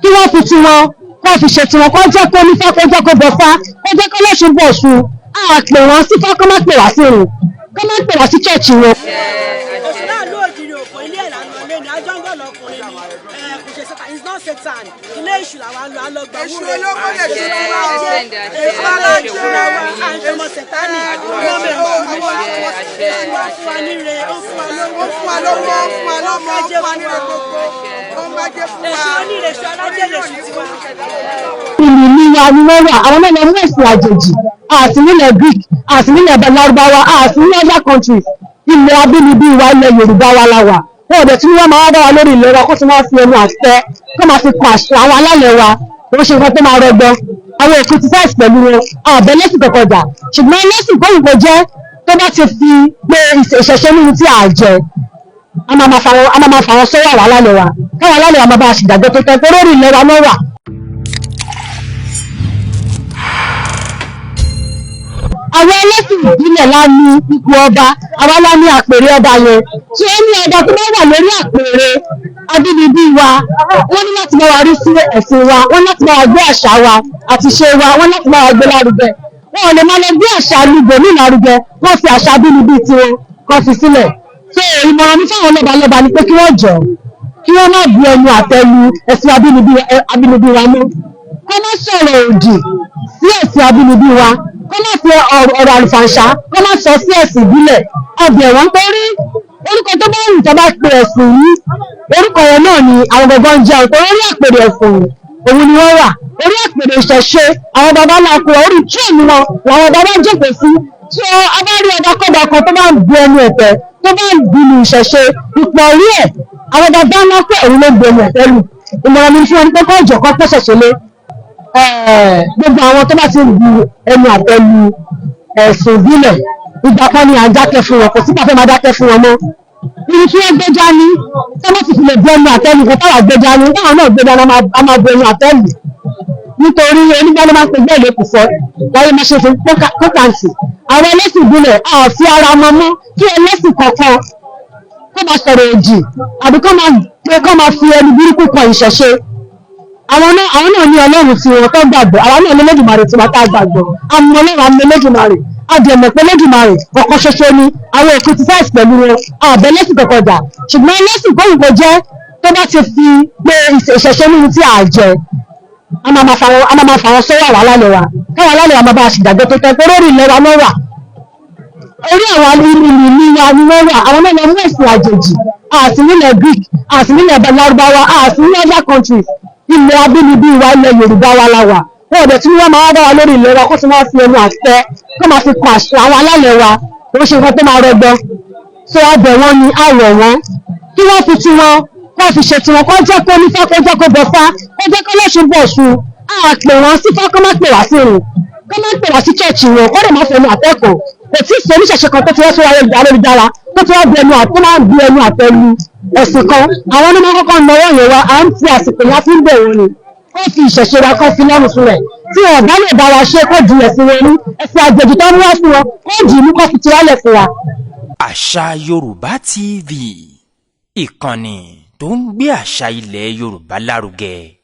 Kí wọ́n fi tiwọn kó fi ṣe tiwọn, kó jẹ́ kó nífá, kó jẹ́ kó bọ̀fá, kó jẹ́ kó lọ́sùn bọ̀ ọ̀ṣun. Á pè wọ́n sífá, kó má pè wá sí irun, kó má pè wá sí church wọn. Òṣèlú àlọ́ ògiri òpó ilé ẹ̀ lànà lé ní ajọ́ngọ̀ lọkùnrin ni kò ṣe Satan, it's not Satan. Ilé èṣù làwọn lọ alọ́gbà Èṣù wúre. olóko lè ṣe fún wa o. Èṣù alájẹ làwọn àǹṣọmọ Sátánì ọmọ èṣù. Èṣù wá fún wa níre, ó fún wa lówó. Ó fún wa lówó, ó fún wa lọ́mọ, ó fún wa níre gbogbo, ó ń bájẹ́ fún wa. Èṣù oníre, èṣù alájẹ lèṣù tiwa. Ìlú ní wa ni wọ́n wà. Àwọn náà lọ mú ẹ̀sìn àjèjì àti nílẹ̀ Greek àti nílẹ̀ Lárúbáwá àti ní other countries. Ilẹ̀ abínibí wa, ilẹ̀ Yorùbá wa la wà. Wọn ò dẹ̀ tí wọ́n máa bá wa lórí ilẹ̀ wa kó tí wọ́n fi ẹnu àtẹ kó máa fi kọ àṣà àwọn alálẹ̀ wa. Wọ́n ṣe nǹkan tó máa rọgbọ. Àwọn ò criticize pẹ̀lú wọn, àbẹ̀ lẹ́sìn kọ̀kọ̀ jà, ṣùgbọ́n ẹlẹ́sìn kóhùn kò jẹ́ tó bá ti fi pé ìṣẹ̀ṣe nínú tí a jẹ, a máa máa fà wọn sọ́wọ́ àwọn alálẹ̀ wa, káwọn alálẹ̀ wa máa bá a ṣèdájọ́ tó tẹ́, torí orí ilẹ̀ wa náà wà. Àwọn ẹlẹ́sìn ìbílẹ̀ la ní ipò ọba, àwa la ní àpèrè ọba yẹn. Tí ó ní ọba tó bá wà lórí àpèrè abínibí wa, wọ́n ní láti bá wa rí sí ẹ̀sìn wa, wọ́n ní láti bá wa gbé àṣà wa àti ṣe wa, wọ́n ní láti bá wa gbé lárugẹ. Wọn ò lè máa lọ gbé àṣà lùgbò ní lárugẹ, wọ́n fi àṣà abínibí tiwọn kan fi sílẹ̀. So ìmọ̀ràn mi fáwọn lọ́balọ́ba ni pé kí wọ́n jọ kí wọ́n má bu ẹnu àtẹ́ lu ẹ̀sìn abínibí wa mọ́, kó má sọ̀rọ̀ òdì sí ẹ̀sìn abínibí wa, kó má fi ọ̀rọ̀ àlùfàǹṣá kó má sọ sí ẹ̀sìn ìbílẹ̀ ọbẹ̀ wọn, torí orúkọ tó bá wù tó bá pe ẹ̀sìn yìí, orúkọ yẹn náà ni àwọn gbọ̀ngàn ń jẹun, torí orí àpèrè ẹ̀sìn òun ni wọ́n wà, orí àpèrè ìṣẹ̀ṣe àwọn baba ńlá kú, orí tírèmù wọn làwọn baba ń jókòó sí. Tí a bá rí ọba kọ́ba kan tó bá ń bu ẹnu ẹ̀tẹ́, tó bá ń bu lu ìṣẹ̀ṣe ipò orí ẹ̀, àwọn baba ńlá pé òun ló ń bu ẹnu ẹ̀tẹ́ lù. Ìmọ̀ràn mi fún wọn ni pé kọ́ ìjọ̀kọ́ pẹ́ ṣẹ̀ṣẹ̀ lé gbogbo àwọn tó bá ti ń bu ẹnu àtẹ́ lu ẹ̀sìn ìbílẹ̀. Ìgbà kan ni à ń dákẹ́ fún wọn, kò sígbà fẹ́ máa dákẹ́ fún wọn mọ́. Ibi tí wọ́n gbé dání, tí wọ́n sì fi lè bu ẹnu àtẹ́ lu nǹkan táwa gbé dání, táwọn náà gbé dání, a máa bu ẹnu àtẹ́ lù, nítorí onígbà ló máa ń pe bẹ́ẹ̀ ló kù fọ́ láyé máa ṣe fún kókàǹtì. Àwọn ẹlẹ́sìn ìbílẹ̀ a fi ara mọ́ mọ́ kí ẹlẹ́sìn kọ̀ọ̀kan kó máa sọ̀rọ̀ òdì àbí kó máa pé kó máa fi ẹnu burúkú kan ìṣẹ̀ṣe. Àwọn náà ní Ọlọ́run tí wọn tó gbàgbọ́, àwọn náà ní Olódùmarè tí wọn tá gbàgbọ́. Àmọ́ Ọlọ́run, àmọ́ Olódùmarè, àdìẹ̀mọ̀ pé Olódùmarè ọ̀kan ṣoṣo ni. Àwọn ò criticize pẹ̀lú wọn, àbẹ̀ lẹ́sìn kọ̀ọ̀kan jà, ṣùgbọ́n ẹlẹ́sìn kóhùn kò jẹ́ tó bá ti fi pé ìṣẹ̀ṣe nínú tí a jẹ, a máa máa fà wọn sọ́wọ́ àwọn alálẹ̀ wa, káwọn alálẹ̀ wa máa bá a ṣèdájọ́ tó tẹ́, torí orí ilẹ̀ wa náà wà, orí àwọn ìlú ní wa ni wọ́n wà. Àwọn náà lọ mú ẹ̀sìn àjèjì àti nílẹ̀ Greek àti nílẹ̀ Lárúbáwá àti ní other countries. Ilẹ̀ abínibí wa, ilẹ̀ Yorùbá wa la wà. Wọn ò dẹ̀ tí wọ́n máa bá wa lórí ilẹ̀ wa kó tí wọ́n fi ẹnu àtẹ kó máa fi kọ àṣà àwọn alálẹ̀ wa. Wọ́n ṣe nǹkan tó máa rọgbọ. So abẹ̀ wọn ni, àwọ̀ wọn kí wọ́n fi tiwọn kó fi ṣe tiwọn, kó jẹ́ kó nífá, kó jẹ́ kó bọ̀fá, kó jẹ́ kó lọ́sùn bọ̀ ọ̀ṣun. Á pè wọ́n sífá, kó má pè wá sí irun, kó má pè wá sí church wọn, kó lè má fẹnu àtẹ́kọ̀ọ́. Kò tí ì sí oníṣẹ̀ṣe kan tó ti wá sórí ayélujára tó ti wá bu ẹnu àtẹ́ máa ń bu ẹnu àtẹ́ lu ẹ̀sìn kan. Àwọn onímọ̀ kọ́kọ́ náwó yẹn wá. À ń fi àsìkò yẹn fi ń bẹ̀ wọ́n ni kó fi ìṣẹ̀ṣe wa kó fi lọ́rùn fún rẹ̀. Tí wọn bá lè bá wa ṣe, kó ju ẹ̀sìn wọn ní ẹ̀sìn àjèjì tó ń wá fún wọn, kó dì í mú, kó fi tiwálẹ̀ fún wa. Àṣà Yorùbá TV, ìkànnì tó ń gbé àṣà ilẹ̀ Yorùbá lárugẹ.